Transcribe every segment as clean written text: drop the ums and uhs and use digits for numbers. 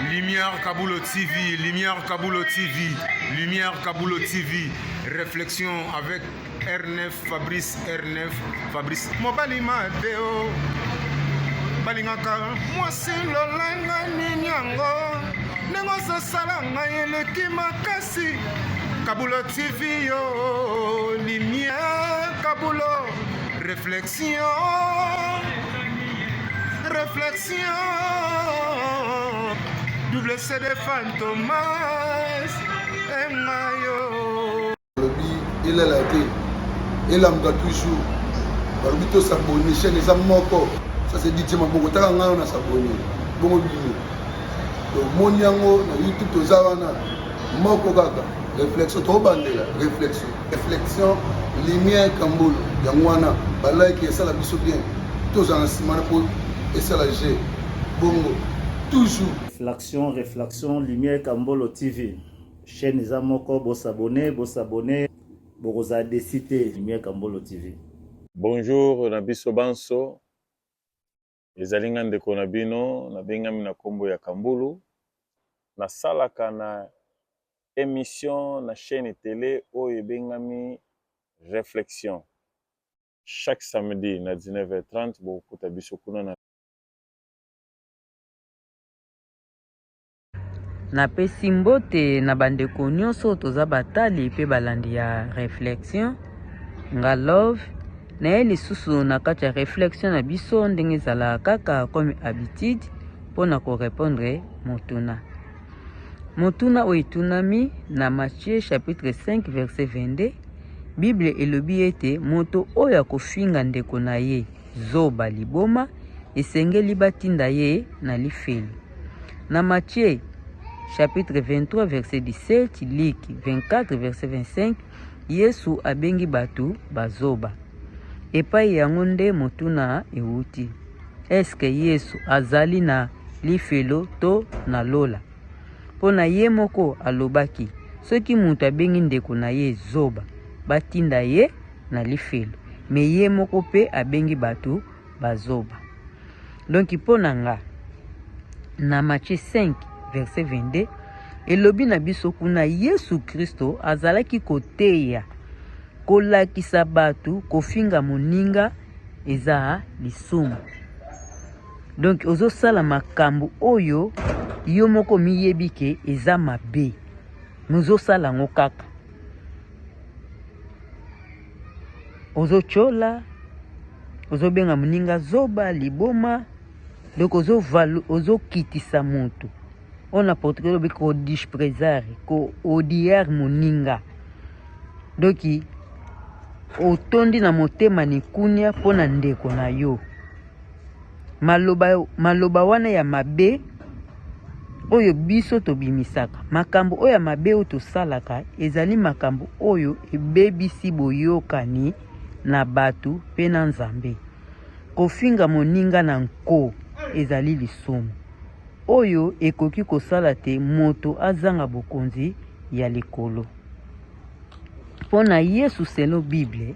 Lumière Kabulo TV, Lumière Kabulo TV, Lumière Kabulo TV, réflexion avec R9 Fabrice R9 Fabrice mobali mabe o balingaka mwasi lolanga nini yango ndenge ozosala ngai eleki makasi Kabulo TV yo Lumière Kabulo réflexion réflexion double CD Fantomas engayo balobi elala te elamuka toujours balobi tosabone chaîne eza moko ça c'est DJ maboko taka ngai na sabone bongo bino tomoni yango na youtube toza wana moko kaka réflexion tobandela réflexion réflexion lumière kambolo yango wana balike esala biso bien tozala na nsima na mpo esala g bongo toujours. Réflexion, réflexion, Lumière Kambolo TV. Chaîne eza moko, bosabone, bosabone, bokozala desi te. Lumière Kambolo TV. Bonjour na biso banso, ezali nga ndeko na bino, nabengami na kombo ya Kambulu, nasalaka na emission na chaine tele oyo ebengami Reflexion. Chaque samedi na 19h30 bokokuta biso kuna na. Napesi mbote na bandeko nyonso toza batali pe balandi ya reflexion nga love naye lisusu na kati ya reflexion na biso ndenge ezalaka kaka comme habitude mpo na ko repondre motuna. Motuna oyo etunami na Matthieu chapitre 5 verset 22, Bible elobi ete moto oyo akofinga ndeko na ye zoba liboma esengeli batinda ye na lifelo. Na Matthieu chapitre 23 verset 17, Luc 24 verset 25, Yesu abengi bato bazoba. Epai yango nde motuna ewuti. Eske Yesu azali na lifelo to na lola? Mpo na ye moko alobaki, soki moto abengi ndeko na ye zoba, batinda ye na lifelo. Me ye moko mpe abengi bato bazoba. Donc mpo na nga, na Matthieu 5 verset 22 elobi na biso kuna Yesu Kristo azalaki koteya, kolakisa bato kofinga moninga eza lisumu. Donc ozosala makambo oyo yo moko omiyebi ke eza mabe, mais ozosala yango kaka. Ozotyola, ozobenga moninga zoba, liboma, donc ozokitisa moto. Oyo na portugais olobi ko desprezar, ko odiar moninga. Donc otondi na motema likunia mpo na ndeko na yo. Maloba, maloba wana ya mabe oyo biso tobimisaka, makambo oyo ya mabe oyo tosalaka ezali makambo oyo ebebisi boyokani na bato mpe na Nzambe. Kofinga moninga na nko ezali lisumu oyo ekoki kosala te moto azanga bokonzi ya likolo. Mpo na Yesu, selon Bible,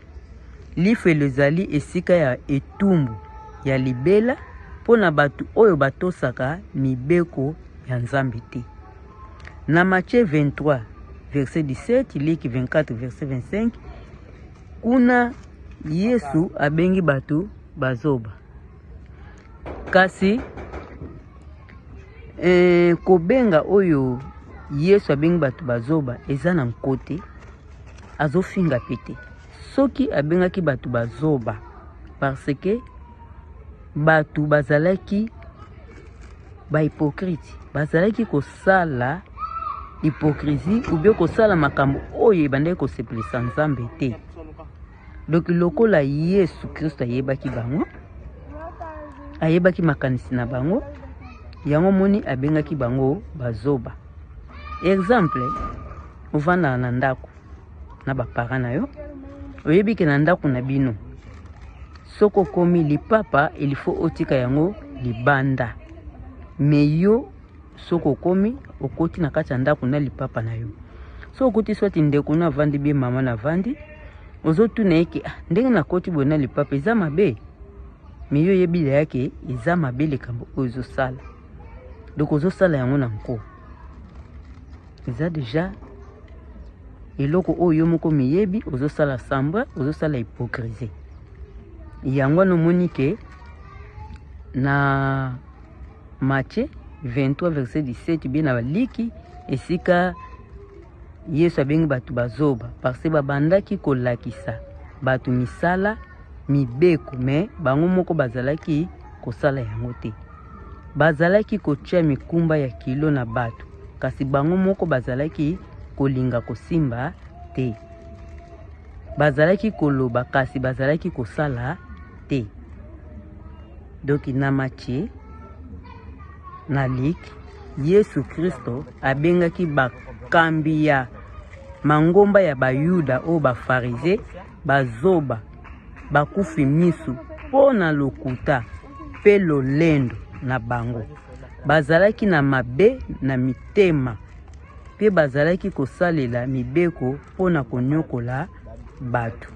lifelo ezali esika ya etumbu ya libela mpo na bato oyo batosaka mibeko ya Nzambe te. Na Matthieu 23 verset 17, Luc 24 verset 25, kuna Yesu abengi bato bazoba. Kasi eh, kobenga oyo Yesu abengi bato bazoba eza na nko te, azofinga pe te. Soki abengaki bato bazoba parce que bato bazalaki ba hypocrite, bazalaki kosala hypocrisie ou bien kosala makambo oyo ebandaki kosepelisa Nzambe te. Donc lokola Yesu Kristo ayebaki bango, ayebaki makanisi na bango, yango moni abengaki bango bazoba. Exemple, ovandaka na ndako na ba parents na yo, oyebi ke na ndako na bino soki okomi lipapa il faut otika yango libanda, mais yo soki okomi okoti na kati ya ndako na lipapa na yo, soki okoti swati ndeko na avandi bie mama na avandi, ozotuna ye ke ah, ndenge nakoti boye na lipapa eza mabe, me yo oyebi deya ke eza mabe likambo oyo ozosala. Donc ozosala yango na nko, eza deja eloko oyo yo moko miyebi, ozosala semblant, ozosala hypocrisie. Yango wana omoni ke na Matthieu 23 verset 17 bien na baliki esika Yesu abengi bato bazoba parce babandaki kolakisa bato misala mibeko me bango moko bazalaki kosala yango te. Bazalaki kotia mikumba ya kilo na bato kasi bango moko bazalaki kolinga kosimba te. Bazalaki koloba kasi bazalaki kosala te. Donc na Matthieu na Luc, Yesu Kristo abengaki bakambi ya mangomba ya Bayuda oyo Bafarize bazoba, bakufi miso mpo na lokuta mpe lolendo na bango. Bazalaki na mabe na mitema mpe bazalaki kosalela mibeko mpo na konyokola bato.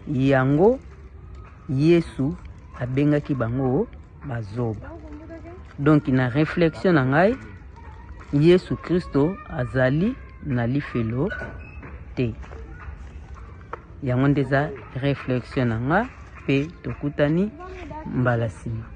Yango Yesu abengaki bango bazoba. Donc na reflexion na ngai, Yesu Kristo azali na lifelo te. Yango nde eza reflexion na nga, mpe tokutani mbala nsima.